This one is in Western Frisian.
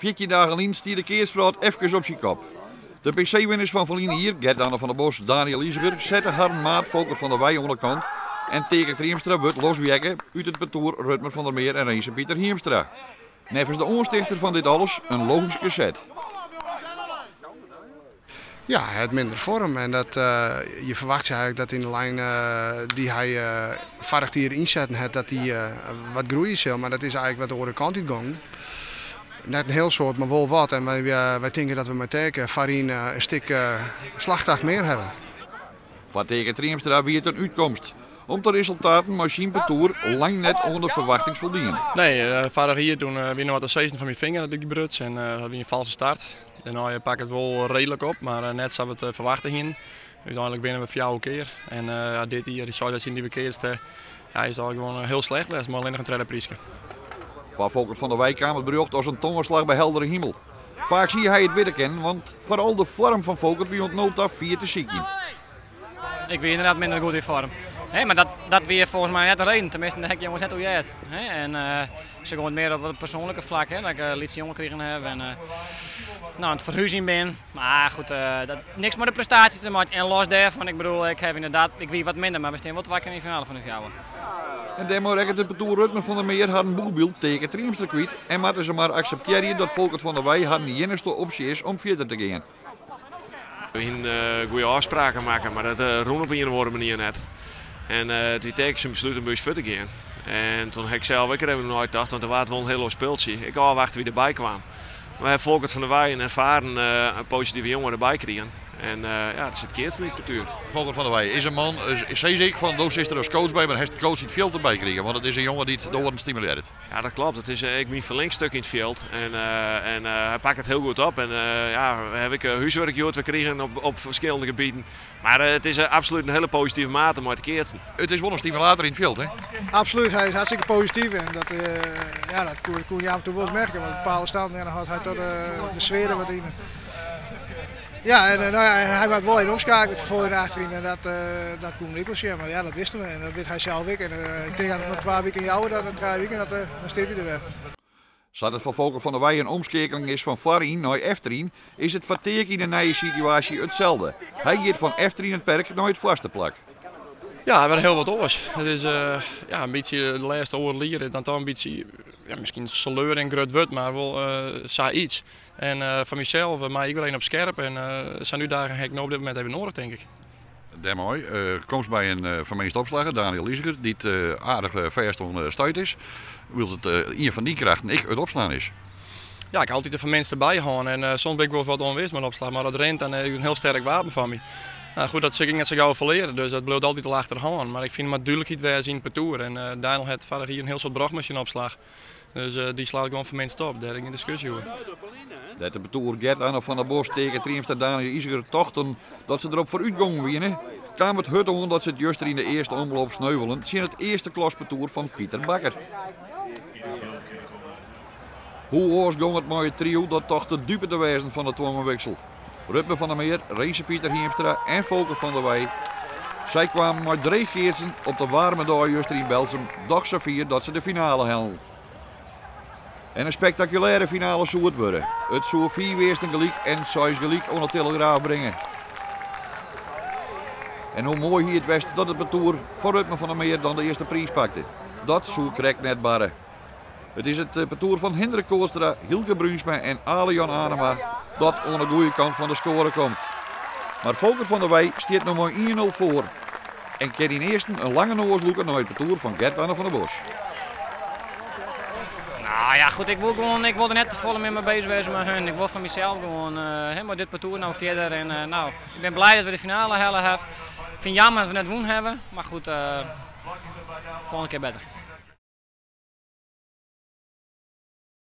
14 dagen lyn stie de keatswrâld efkes op syn kop. De PC-winners fan ferline jier, Gert-Anne van der Bos, Daniël Iseger, sette harren maat Folkert van der Weij oan de kant en Teake Triemstra wurdt losweakke út it partoer Rutmer van der Meer en Renze Pieter Hiemstra. Neffens de oanstichter fan dit alles in logyske set. Ja, hy hat minder foarm en dat, je ferwachtsje eigenlik dat yn de lijn dy't hy foarich jier ynsetten hat, dat dy wat groeie sil. Mar dat is eigenlik wat de oare kant út gongen. Net in hiel soad, mar wol wat. En wy tinke dat we mei Teake foaryn in stik slachkracht mear hawwe. Foar Teake Triemstra wie it in útkomst, om't de resultaten mei syn partoer lang net oan de ferwachtings foldienen. Nee, foarich jier toen wie noch wat te sizzen fan myn finger dat ik bruts en dat wie in falske start. Dêrnei pak ik it wol reedlik op, mar net sa't we it ferwachte hienen. Uteinlik winne we fjouwer kear en dit jier, dy seis wedstriden dy't we keatst, ja, is it eigentlik gewoan hiel slecht west mei allinnich in tredde pryske. Foar Folkert van der Weij kaam it berjocht as in tongerslach by heldere himel. Faaks hie hy it witte kinnen, want foaral de foarm fan Folkert wie oant no ta fier te sykjen. Ik wie ynderdaad minder goed yn foarm. Mar dat wie folgens my net de reden. Teminsten, dêr ha ik jonges net oer heard. En se gongen mear op it persoanlike flak, dat ik in lytse jonge krigen haw en no, oan it ferhúzjen bin. Mar goed, dat niks mei de prestaasje te meitsjen. En los dêrfan, ik bedoel, ik haw ynderdaad, ik wie wat minder, mar we stean wol twa kear yn de finale fan de fjouwer. En dêrmei rekket it partoer Rutmer van der Meer harren boechbyld Teake Triemstra kwyt en moatte se mar akseptearje dat Folkert van der Weij harren iennichste opsje is om fierder te gean. We hiene goede ôfspraken makke, mar dat rûn op ien of oare manier net. En it wie Teake syn beslút om by ús fuort te gean. En toen ha ik sels ek even neitocht, want der waard wol in hiel oar spultsje. Ik ôfwachte wie derby kwam. We ha Folkert van der Weij, in erfaren, positive jonge derby krigen. En ja, der sit keatsen yn it partuer. Folkert van der Weij is in man, sis ik, fan do sitst der as coach by, mar hast in coach yn it fjild derby krigen, want it is in jonge dy't de oaren stimulearret. Ja, dat klopt. It is ek myn ferlingstuk yn it fjild. En en hy pakt it hiel goed op. En ja, we hawwe ek húswurk hjoed wer krigen op ferskillende gebieten. Mar it is absolút in hiele positive maat om mei te keatsen. It is wol in stimulator yn it fjild, hè? Absolút, hy is hartstikke posityf en dat, ja, dat koe je af en toe wol ris merke. Want bepaalde standen, ja, dan hâldt hy toch de sfear der wat yn. Ja, en no ja, hy moat wol even omskeakelje fan foaryn nei achteryn en dat, dat koene we ek wol sjen. Mar ja, dat wisten we en dat wit hy sels ek. En ik tink dat it noch twa wiken jouwe, dat trije wiken, dat, dan stiet hy der wer. Sa't it foar Folkert van der Weij in omskeakeling is fan foaryn nei efteryn, is it foar Teake yn de nije situaasje itselde. Hy giet fan efteryn it perk nei it foarste plak. Ja, wer hiel wat oars. It is ja, in bytsje de lêste oardel jier is dan toch in bytsje, ja, miskien seleur in grut wurd, mar wol sa iets. En foar mysels mei ik wer even op skerp en sa'n útdaging ha ik no op dit momint even noadich, tink ik. Dêrmei komst by in ferminst opslagger, Daniël Iseger, dy't aardich fêst oan stuit is, wylst it ien fan dyn krachten ek it opslaan is. Ja, ik ha altyd de ferminste by hân en soms bin ik wol wat ûnwis mei opslach, mar dat rint en is in hiel sterk wapen foar my. Nou goed, dat sil ik net sa gau ferleare, dus dat bliuwt altyd al achter de hân. Mar ik fyn it moat dúdlikheid wêze yn it partoer en Daniël hat foarich jier in hiel soad brocht mei syn opslach. Dus dy slaat gewoan ferminst op, dêr is gjin diskusje oer. Dêr't de partoer Gert-Anne van der Bos, Teake Triemstra, Daniël Iseger tochten dat se derop foarút gongen wiene, kaam it hurd oan dat se it juster yn de earste omloop sneuvelen tsjin it earste klaspartoer fan Pieter Bakker. Hoe oars gong it mei it trio dat tocht de dupe te wêzen fan de twongen wiksel. Rutmer van der Meer, Renze Pieter Hiemstra en Folkert van der Weij. Sy kwamen mei dreech keatsen op de waarme dei juster yn Berltsum dochs safier dat se de finale hellen. En in spektakulêre finale soe it wurde. It soe fiif earsten gelyk en seis gelyk oan de telegraaf bringe. En hoe moai hie it west dat it partoer fan Rutmer van der Meer dan de earste priis pakte. Dat soe krekt net barre. It is it partoer fan Hindrik Kootstra, Hylke Bruinsma en Ale Jan Anema dat oan de goede kant fan de skoare komt. Mar Folkert van der Weij stiet no mei 1-0 foar en kin ynearsten in lange noas lûke nei it partoer fan Gert-Anne van der Bos. Nou ja, goed, ik wol gewoan, ik wol der net te folle mear mei bezich wêze mei hun. Ik wol foar mysels gewoan uh, mei dit partoer no fierder. En uh, nou, ik bin blij dat we de finale helle hawwe. Ik fyn it jammer dat we net wûn hawwe, mar goed, uh, folgjende kear better.